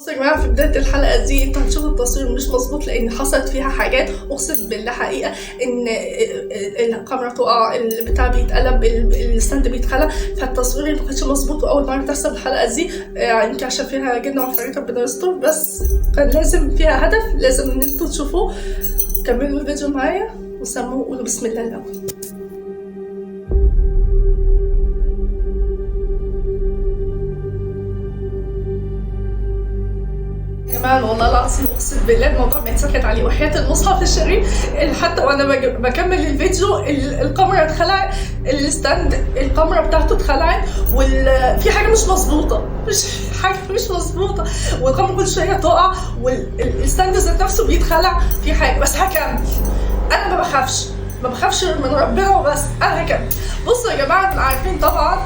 بصوا يا جماعة، في بداية الحلقة دي انتوا هتشوفوا التصوير مش مظبوط لان حصلت فيها حاجات، اقسم بالله حقيقة ان الكاميرا تقع، البتاع بيتقلب، ال stand بيتخلع، فالتصوير ما كانش مظبوط. واول مرة تحصل الحلقة دي، يمكن عشان فيها جن وعفاريت ربنا يستر، بس كان لازم فيها هدف، لازم ان انتوا تشوفوه. كملوا الفيديو معايا وسموه قولوا بسم الله الاول. والله العظيم اقسم بالله الموضوع ما يتسكت عليه، وحياة المصحف الشريف حتى وانا بكمل الفيديو الكاميرا اتخلعت، ال stand الكاميرا بتاعته اتخلعت، وفي حاجة مش مظبوطة، مش حاجة مش مظبوطة، والكاميرا كل شوية تقع، وال stand ذات نفسه بيتخلع، في حاجة. بس هكمل، انا ما بخافش، ما بخافش من ربنا، وبس انا هكمل. بصوا يا جماعة، انتوا عارفين طبعا،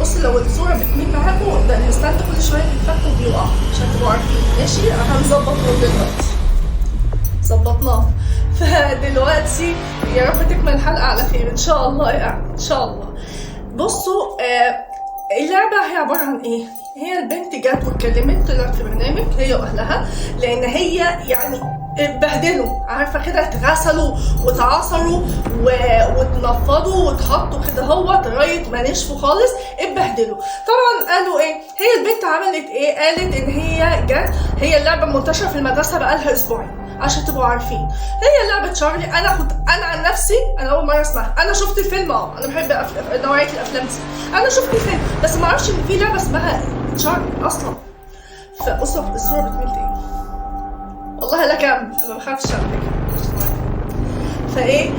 بصوا لو الصورة بتميل معاكم ده ال stand كل شوية بيتفك وبيقع، عشان تبقوا عارفين. ماشي، هنظبطه دلوقتي، ظبطناه. فدلوقتي يا رب تكمل الحلقة على خير ان شاء الله، يعني ان شاء الله. بصوا، اللعبة هي عبارة عن ايه؟ هي البنت جت واتكلمت، طلعت في برنامج هي واهلها، لان هي يعني اتبهدلوا، عارفه كده، اتغسلوا واتعصروا واتنفضوا واتحطوا كده هو لغاية ما نشفوا خالص، اتبهدلوا. طبعا قالوا ايه؟ هي البنت عملت ايه؟ قالت ان هي جت، هي اللعبة منتشرة في المدرسة بقالها اسبوعين عشان تبقوا عارفين. هي لعبه تشارلي، انا كنت، انا عن نفسي انا اول مرة اسمعها، انا شفت الفيلم، انا بحب نوعية الافلام دي، انا شفت الفيلم بس ما اعرفش ان في لعبه اسمها تشارلي اصلا. فبصوا الصورة بتميل تاني، والله لا كمل، ما بخافش على فكرة. فايه،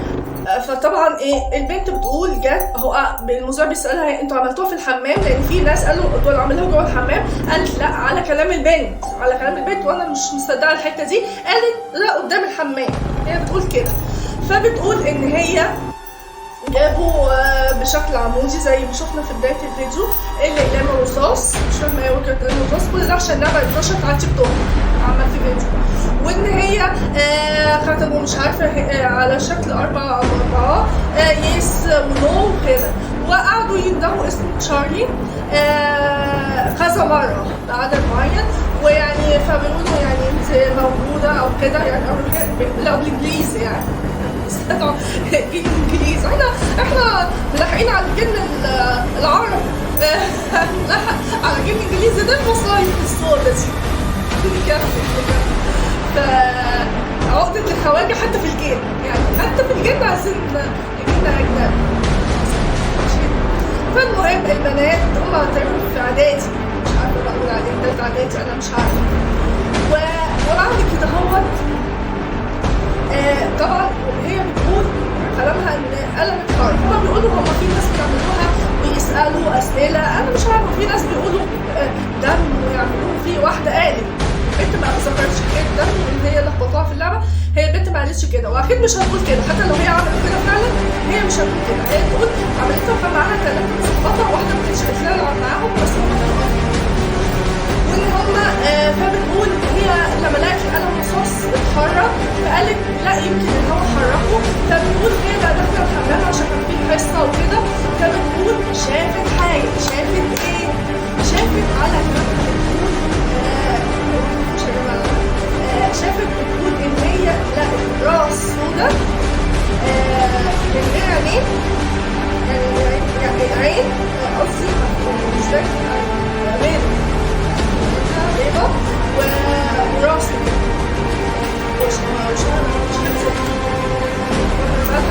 فطبعا ايه، البنت بتقول جت، هو المذيع بيسالها انتوا عملتوها في الحمام؟ لان في ناس قالوا دول عملوها جوه الحمام، قالت لا، على كلام البنت، على كلام البنت، وانا مش مصدقه الحتة دي، قالت لا قدام الحمام، هي بتقول كده. فبتقول ان هي جابوا بشكل عمودي زي ما شفنا في بداية الفيديو الاقلام الرصاص، مش فاهمه ايه وجهه الاقلام الرصاص، كل ده عشان اللعبة اتنشرت على تيك توك، عمل في فيديو، وان هي ختموا مش عارفه على شكل 4 مربعات، yes و no وكده، وقعدوا يندهوا اسم تشارلي كذا مرة بعدد معين، ويعني فبيقولوا يعني انت موجودة او كده يعني، او لا بالانجليزي يعني، جن انجليزي، احنا ملاحقين على الجن العرب، نلحق على الجن الانجليزي ده المصايب السودة دي. فعقدة الخواجة حتى في الجن، يعني حتى في الجن عايزين الجن أجنبي. فالمهم البنات هما تقريبا في إعدادي، مش عارفة بقول عليه تالتة إعدادي، أنا مش عارفة. وبعد كده هوت طبعا هي بتقول كلامها ان قلم اتحرك، هما بيقولوا هما في ناس بيعملوها بيسالوا اسئلة انا مش عارفه، في ناس بيقولوا دم ويعملوه، في واحدة قالت البنت ما ذكرتش حكاية دم وان هي لخبطوها في اللعبة، هي البنت ما قالتش كده، واكيد مش هتقول كده، حتى لو هي عملت كده فعلا هي مش هتقول كده، هي تقول عملتها وكان معاها 3 مظبطه، واحدة ما كانتش بتلعب معاهم بس هما كانوا اطفال، وان هما فبتقول هي لما لقت القلم الرصاص اتحرك فقالت لا يمكن ان هو حركة، فبتقول هي بقى داخله الحمام عشان كان في حصة وكده، فبتقول شافت حاجة، شافت ايه؟ شافت على كلامها بتقول مش يا جماعة، شافت بتقول ان هي لقت راس سودا من غير عينين، يعني عين، قصدي مش فاكره، بيضة بيضة وراس كده، وشعرها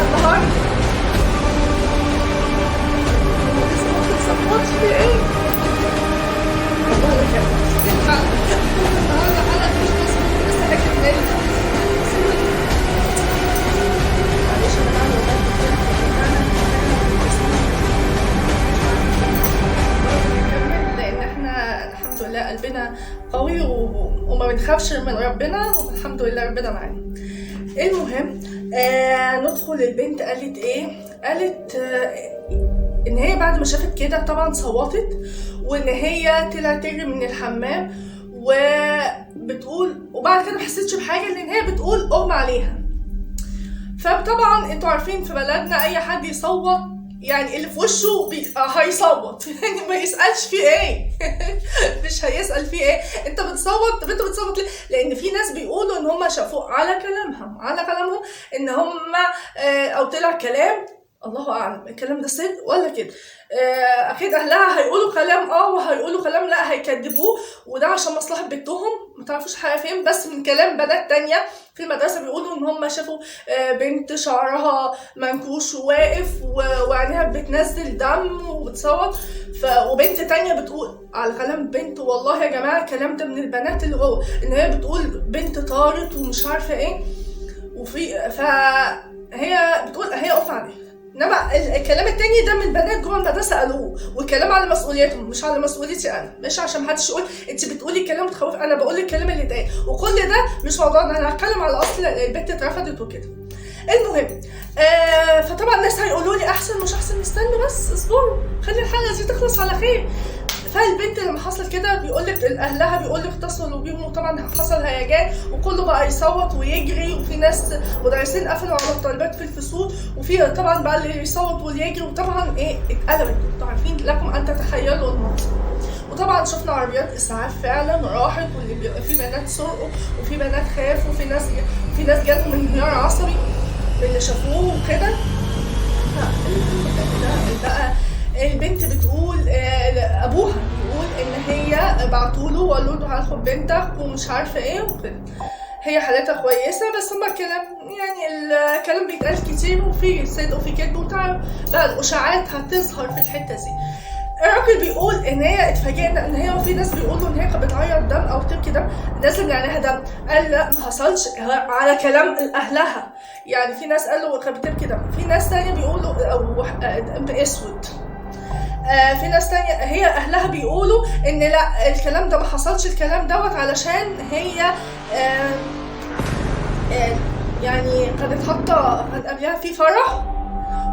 النهار لسه ما بتتظبطش في ايه؟ والله لا كان النهارده حلقة مش مظبوطة، لسه هكمل. معلش يا جماعة والله نكمل، لان احنا الحمد لله قلبنا قوي وما بنخافش من ربنا، والحمد لله ربنا معانا. المهم ندخل. البنت قالت ايه؟ قالت ان هي بعد ما شافت كده طبعا صوتت، وان هي طلعت تجري من الحمام، وبتقول وبعد كده ما حسيتش بحاجة، لان هي بتقول اغمى عليها. فطبعا انتوا عارفين في بلدنا اي حد يصوت يعني اللي في وشه هيصوت يعني ما يسالش فيه ايه مش هيسال فيه ايه، انت بتصوت. طب انت بتصوت ليه؟ لان في ناس بيقولوا ان هم شافوه على كلامهم ان هم او طلع كلام الله اعلم الكلام ده صدق ولا كده. اكيد اهلها هيقولوا كلام وهيقولوا كلام لا هيكذبوه، وده عشان مصلحة بنتهم، ما تعرفوش حاجة فين. بس من كلام بنات تانية في المدرسة بيقولوا ان هم شافوا بنت شعرها منكوش وواقف وعينيها بتنزل دم وبتصوت. وبنت تانية بتقول على كلام بنت، والله يا جماعة الكلام ده من البنات اللي جوه، ان هي بتقول بنت طارت ومش عارفه ايه، وفي فهي بتقول هي اقف عليها. انما الكلام التاني ده من بنات جوه المدرسة قالوه، والكلام على مسؤوليتهم مش على مسؤوليتي انا، مش عشان محدش يقول انت بتقولي كلام تخوف، انا بقول الكلام اللي اتقال، وكل ده مش موضوعنا، انا هتكلم على اصل البنت اترفضت وكده. المهم فطبعا الناس هيقولوا لي احسن مش احسن، استنوا بس اصبروا خلي الحلقة دي تخلص على خير. فالبنت لما حصل كده بيقول لك اهلها بيقول لك اتصلوا بيهم، وطبعا حصل هيجان وكله بقى يصوت ويجري، وفي ناس مدرسين قفلوا على الطالبات في الفصول، وفي طبعا بقى اللي يصوت واللي يجري، وطبعا ايه اتقلبت، انتوا عارفين لكم ان تتخيلوا المنظر. وطبعا شفنا عربيات اسعاف فعلا راحت، واللي بيبقى في بنات سرقوا، وفي بنات خافوا، وفي ناس جالهم انهيار عصبي من اللي شافوه وكده. بقى البنت بتقول ابوها بيقول ان هي بعتوله وقالوا له هاخد بنتك ومش عارفه ايه وكده، هي حالتها كويسة، بس هما الكلام يعني الكلام بيتقال كتير وفي صدق وفي كذب، وتعرف بقى الاشاعات هتظهر في الحتة دي. الراجل بيقول ان هي اتفاجئنا ان هي، وفي ناس بيقولوا ان هي كانت بتعيط دم او تبكي دم، نازل من عينيها دم، قال لا ما حصلش على كلام اهلها، يعني في ناس قالوا كانت بتبكي دم، في ناس تانية بيقولوا او دم اسود، في ناس تانية هي اهلها بيقولوا ان لا الكلام ده ما حصلش الكلام دوت، علشان هي يعني كانت حاطه كان قبلها في فرح،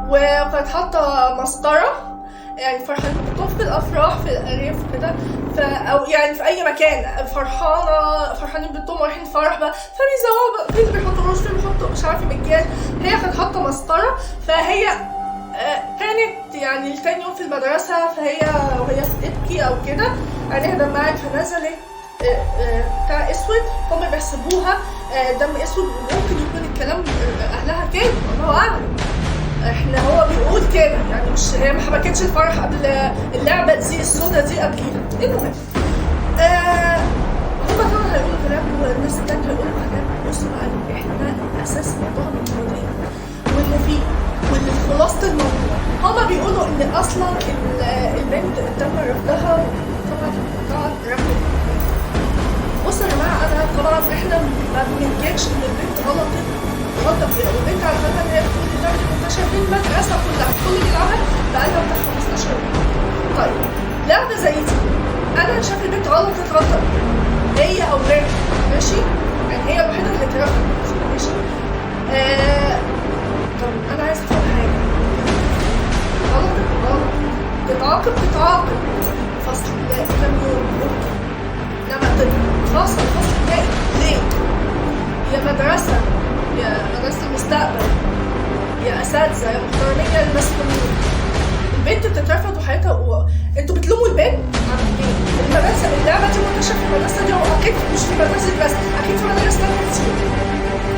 وكانت حاطه مسطرة، يعني فرحانة بتكون في الافراح في الارياف كده، او يعني في اي مكان فرحانين بنتهم رايحين فرح بقى، فبيزوقوا في اللي بيحطوا روج، في اللي بيحطوا مش عارفه مكياج، هي كانت حاطه مسطرة، فهي كانت يعني تاني يوم في المدرسة، فهي وهي بتبكي او كده عينيها دمعت، فنزلت بتاع اسود، هم بيحسبوها دم اسود، وممكن يكون الكلام اهلها كده الله اعلم، احنا هو بيقول كده يعني، مش هي ما حبكتش الفرح قبل اللعبة دي السودا دي قبليها. المهم هما طبعا هيقولوا كلام والناس التانية هيقولوا كلام. بصوا بقى احنا اساس الموضوع من والمفيد واللي في خلاصه الموضوع، هما بيقولوا ان اصلا البنت تم رفضها، طبعا رفضت. بصوا يا جماعة انا طبعا احنا ما بننكرش ان البنت غلطت غلطه كبيرة، والبنت على فكرة ان هي بتقول اللعبة دي منتشرة في المدرسة كلها، كل بيلعبها بقالها بتاع 15 يوم. طيب لعبه زي دي انا شايف البنت غلطت غلطه كبيرة، هي او غيرها، ماشي، يعني هي الوحيدة اللي اترفضت، ماشي. طب انا عايزه افهم حاجة، غلطت غلط، تتعاقب تتعاقب فصل كام يوم ممكن، انما تتفصل فصل نهائي ليه؟ يا مدرسه، يا مدرسه المستقبل، يا اساتذة، يا محترمين، يا المسؤولين، البنت بتترفض وحياتها انتوا بتلوموا البنت على ايه؟ المدرسة اللعبة دي منتشرة في المدرسة دي، واكيد مش في المدرسة دي بس، اكيد في مدارس تانية كتير،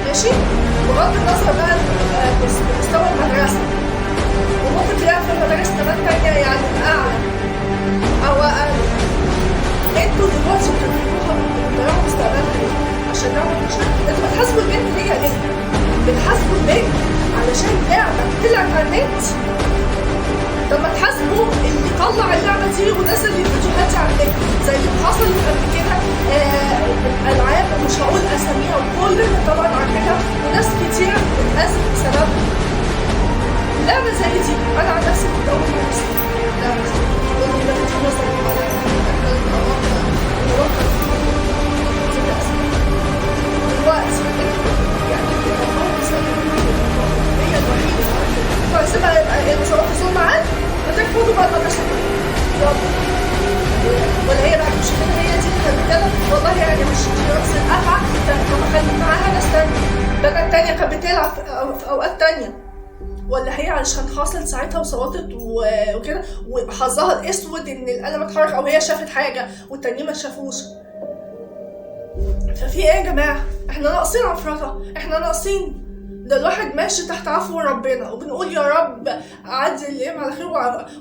ماشي؟ بغض النظر بقى مستوى المدرسة، وممكن تلاقيها في مدارس كمان تانية يعني اعلى او اقل. انتوا دلوقتي بترفضوها وبتضيعوا مستقبلها ليه؟ عشان لعبه منتشرة؟ انتوا بتحاسبوا البنت هي ليه؟ بتحاسبوا البنت علشان لعبه طلعت على النت؟ طب ما تحاسبوا اللي طلع اللعبة دي ونزل الفيديوهات دي على النت، زي اللي حصل قبل كده العاب مش هقول اساميها وكلنا طبعا عارفينها، وناس كتير اتأذت بسببها. لعبه زي دي انا عن نفسي كنت اول ما نزلت لعبه زي دي واللي لفت نظري دلوقتي يعني هي الوحيدة، فسيبها يبقى المسابقة معاك، هترفضوا بقى المدرسة كلها، ولا هي بقى مش كده، هي دي اللي كانت بتتكلم والله يعني مش دي راس الافعى، طب خليك معاها ناس تانية، بنات تانية كانت بتلعب في اوقات تانية، ولا هي علشان حصلت ساعتها وصوتت وكده وحظها الاسود ان القلم اتحرك او هي شافت حاجة والتانيين ما شافوش؟ ففي ايه يا جماعة؟ احنا ناقصين عفرطه، احنا ناقصين ده. الواحد ماشي تحت عفو ربنا وبنقول يا رب عدي الايام على خير،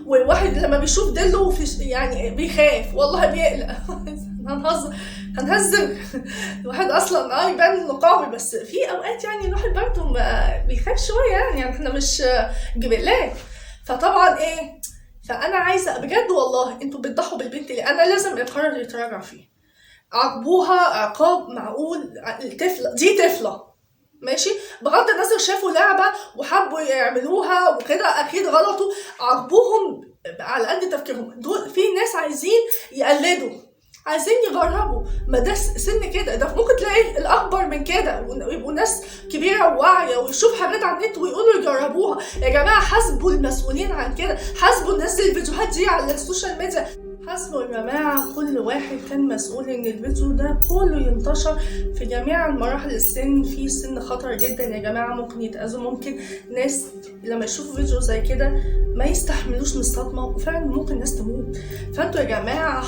والواحد لما بيشوف دله يعني بيخاف والله، بيقلق. هنهزر الواحد اصلا يبان انه قوي، بس في اوقات يعني الواحد برضه بيخاف شوية، يعني احنا مش جبلات. فطبعا ايه، فانا عايزه بجد والله انتوا بتضحوا بالبنت اللي انا لازم القرار يتراجع فيه. عاقبوها عقاب معقول. الطفلة دي طفله ماشي، بغض النظر شافوا لعبه وحبوا يعملوها وكده اكيد غلطوا، عاقبوهم على قد تفكيرهم. دول في ناس عايزين يقلدوا، عايزين يجربوا، ما ده سن كده، ده ممكن تلاقي الاكبر من كده ويبقوا ناس كبيرة وواعيه ويشوف حاجات على النت ويقولوا يجربوها. يا جماعة حاسبوا المسؤولين عن كده، حاسبوا الناس الفيديوهات دي على ال social media، حاسبوا يا جماعة كل واحد كان مسؤول ان الفيديو ده كله ينتشر في جميع المراحل السن. في سن خطر جدا يا جماعة، ممكن يتاذوا، ممكن ناس لما يشوفوا فيديو زي كده ما يستحملوش من الصدمة وفعلا ممكن ناس تموت. فانتوا يا جماعة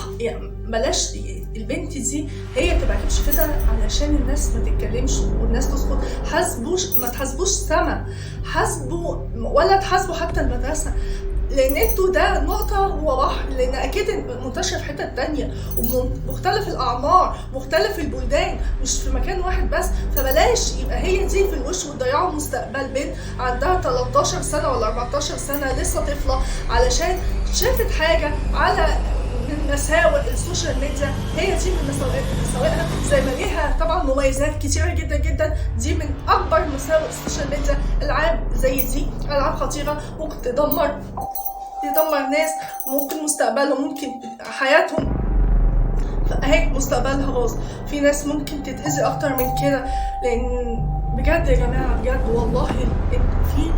بلاش البنت دي هي تبقى كشفتها علشان الناس ما تتكلمش والناس تسكت. حاسبوش، ما تحاسبوش سما، حاسبوا ولا تحاسبوا حتى المدرسة، لان انتوا ده نقطة هو بحر، لان اكيد منتشر في حتة تانية ومختلف الاعمار مختلف البلدان، مش في مكان واحد بس. فبلاش يبقى هي دي في الوش وتضيعوا مستقبل بنت عندها 13 سنة ولا 14 سنة لسه طفلة علشان شافت حاجة على من مساوئ ال social media. هي دي من مساوئها، زي ما ليها طبعا مميزات كتيرة جدا جدا، دي من اكبر مساوئ ال social media. العاب زي دي العاب خطيرة، ممكن تدمر ناس، ممكن مستقبلهم، ممكن حياتهم، فاهي مستقبلها باظ. في ناس ممكن تتأذي اكتر من كده، لان بجد يا جماعة بجد والله في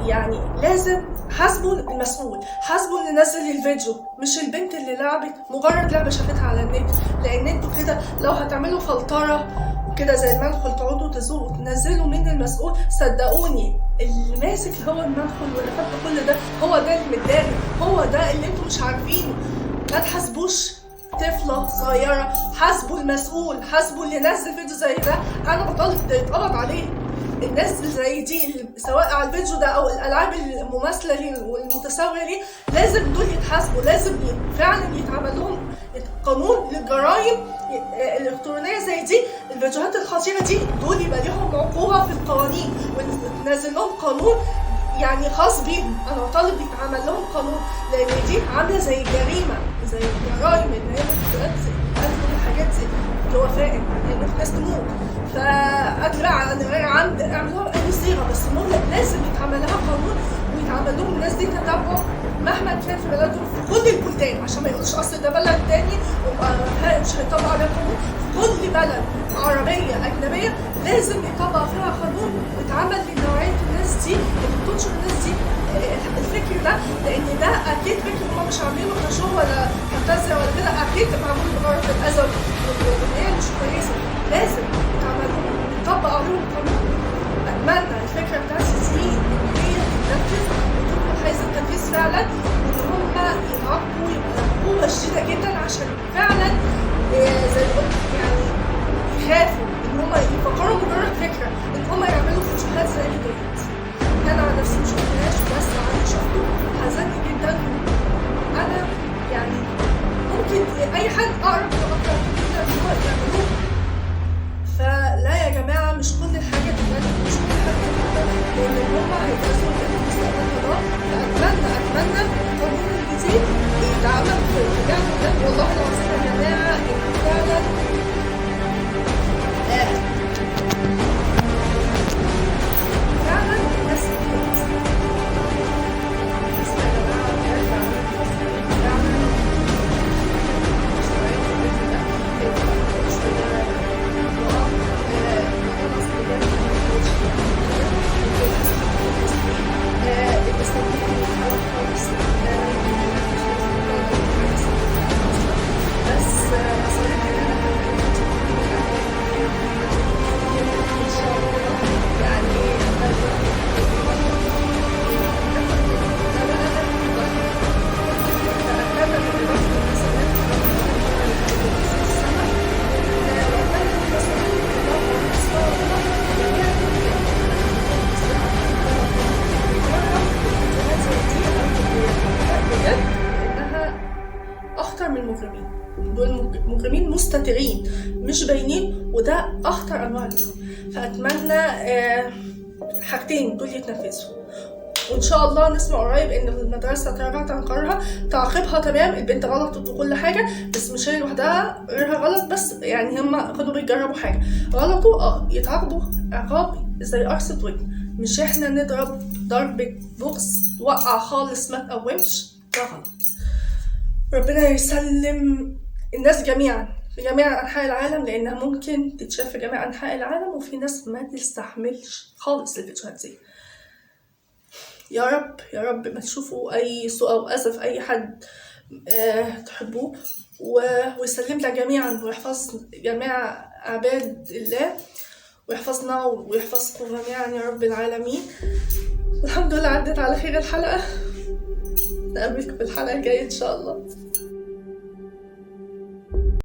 يعني لازم حاسبوا المسؤول، حاسبوا اللي نزل الفيديو، مش البنت اللي لعبت مجرد لعبه شافتها على النت. لان انتوا كده لو هتعملوا فلترة وكده زي المنخل تقعدوا تزوقوا وتنزلوا من المسؤول، صدقوني اللي ماسك هو المنخل واللي حط كل ده هو ده اللي متضايق، هو ده اللي انتوا مش عارفينه. ما تحاسبوش طفله صغيرة، حاسبوا المسؤول، حاسبوا اللي نزل فيديو زي ده. انا بطالب يتقبض عليه. الناس زي دي سواء على الفيديو ده او الالعاب المماثلة ليه والمتساويه ليه، لازم دول يتحاسبوا، لازم فعلا يتعمل لهم قانون للجرائم الالكترونية زي دي، الفيديوهات الخطيرة دي دول يبقى ليهم عقوبه في القوانين، وننزل لهم قانون يعني خاص بيهم. انا بطالب يتعمل لهم قانون، لان دي عامله زي الجريمة، زي الجرائم اللي هي ممكن تؤدي الحاجات دي لوفاء، يعني ممكن ناس تموت. فقتل بقى عن غير عمد اعملوها بأي صيغة، بس المهم لازم يتعمل لها قانون ويتعمل لهم الناس دي تتبع مهما كان في بلدهم في كل البلدان، عشان ما يقولوش اصل ده بلد تاني ومش هيطبق عليها قانون. في كل بلد عربية اجنبية لازم يطبق فيها قانون ويتعمل لنوعيه الناس دي اللي بتنشر الناس دي الفكر ده، لان ده اكيد فكر هما مش عاملينه كشو ولا كتزه ولا كده، اكيد معمول بغرض الاذى والنية مش كويسة. لازم يتعمل لهم يطبق عليهم قانون. اتمنى الفكرة بتاعتي دي ان هي تتنفذ وتدخل حيز التنفيذ فعلا، وان هم يتعاقبوا يبقى عقوبه شديدة جدا، عشان فعلا زي ما قلت يعني يخافوا ان هم يفكروا مجرد فكرة ان هم يعملوا فيديوهات زي ديت. انا عن نفسي مشفتهاش، بس على شفته حزني جدا. انا يعني ممكن اي حد اقرب لاقرب جدا ان هو يعملوه. فلا يا جماعة، مش كل حاجة تتقال، مش كل حاجة تتقال، لان هم هيتاثروا بمستقبلها ده. فاتمنى اتمنى القانون الجديد يتعمل في الاتجاه ده. والله العظيم يا جماعة ان فعلا فعلا الناس يا جماعة. مستترين مش باينين، وده اخطر انواع الإجرام. فاتمنى حاجتين دول يتنفذوا، وان شاء الله نسمع قريب ان المدرسة تراجعت عن قرارها، تعاقبها. تمام، البنت غلطت وكل حاجة، بس مش هي لوحدها، غيرها غلط، بس يعني هما كانوا بيجربوا حاجة، غلطوا يتعاقبوا عقاب زي قرصة ودن، مش احنا نضرب ضربة بوكس توقع خالص ما تقومش، ده غلط. ربنا يسلم الناس جميعا في جميع أنحاء العالم، لأنها ممكن تتشاف في جميع أنحاء العالم، وفي ناس ما تستحملش خالص الفيديوهات دي. يا رب يا رب ما تشوفوا أي سوء أو أذى في أي حد تحبوه، ويسلمنا جميعا ويحفظ جميع عباد الله، ويحفظنا ويحفظكم جميعا يا رب العالمين. والحمد لله عدت على خير الحلقة، نقابلكم في الحلقة الجاية إن شاء الله.